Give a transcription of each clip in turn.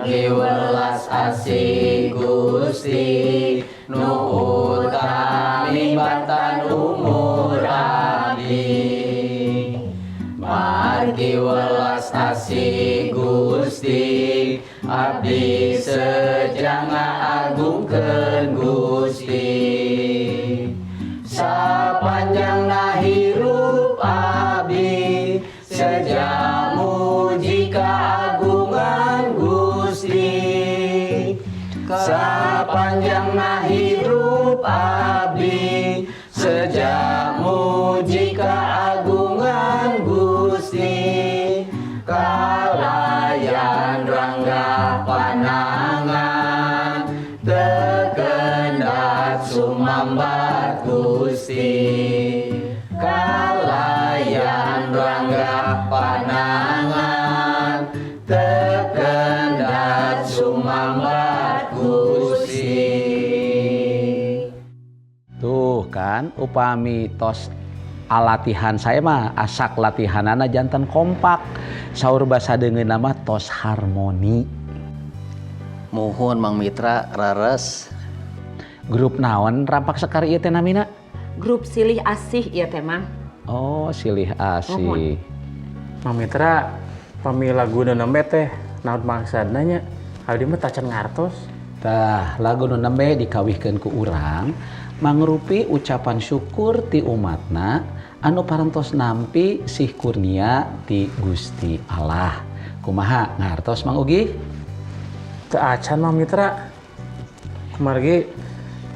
Margi welas asih Gusti nu utami batan umur abdi. Margi welas asih Gusti, abdi seja ngagungkeun Gusti. Sapanjang hirup abdi seja muji keagungan Gusti. Sapanjang hirup abdi seja muji keagungan Gusti. Kalayan rangga panangan teu kendat sumambat Gusti. Kalayan rangga panangan teu kendat sumambat Gusti. Tuh kan, upami tos latihan saya mah asak latihanana janten kompak. Saur basa deungeun mah tos harmoni. Muhun, Mang Mitra, rares. Grup naon Rampak Sekar ieu teh namina? Grup Silih Asih ieu teh, Mang. Oh, Silih Asih. Muhun. Mang Mitra, pami lagu nu nembe teh naon maksudna nya? Abdi mah tacan ngartos. Tah, lagu nu nembe dikawihkeun ku urang mangrupi ucapan syukur ti umatna anu parantos nampi sih kurnia ti Gusti Allah. Kumaha, ngartos, Mang Ugi? Teu acan, Mang Mitra. Kumargi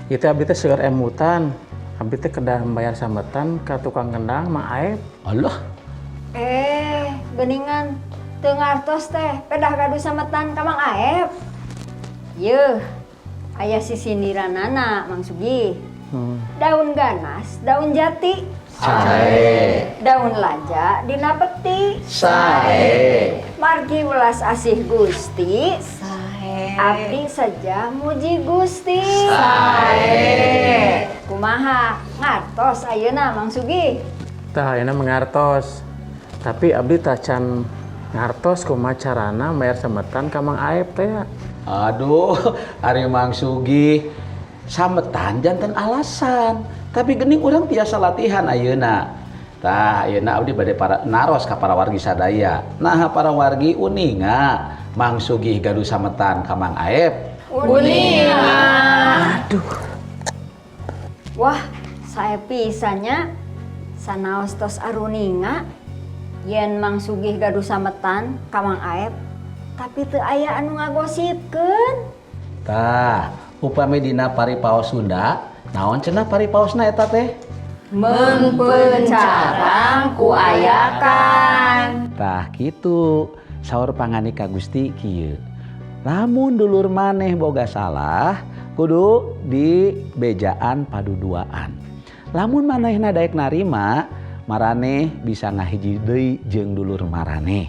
ieu teh abdi teh seueur emutan. Abdi teh kedah bayar sametan ka tukang kendang, Mang Aep. Allah. Eh, geningan teu ngartos teh pedah gaduh sametan ka Mang Aep. Yeuh, aya sisindiranana, Mang Sugi. Daun ganas, daun jati. Sae. Daun laja dina peti. Sae. Margi welas asih Gusti. Sae. Abdi saja muji Gusti. Sae. Kumaha ngartos ayeuna, Mang Sugi? Tah, ayeuna mah ngartos. Tapi abdi tacan ngartos kumaha carana bayar sametan ka Mang Aep teh ya. Aduh, ari Mang Sugi sametan janten alasan. Tapi gening urang tiasa latihan ayeuna. Tah, ayeuna abdi bade para naros ka para wargi sadaya. Nah, para wargi uninga Mang Sugih gaduh sametan ka Mang Aep? Uninga. Aduh. Wah, sae pisan nya. Sanaos tos aruninga yen Mang Sugih gaduh sametan ka Mang Aep, tapi teu aya anu ngagosipkeun. Tah, upami dina paripaos Sunda, naon cenah paripaosna eta teh? Meungpeung carang ku ayakan. Tah, kitu. Saur pangandika Gusti kieu. Lamun dulur maneh boga salah, kudu di bejaan paduduaan. Lamun manehna daek narima, maraneh bisa ngahiji deui jeung dulur maraneh.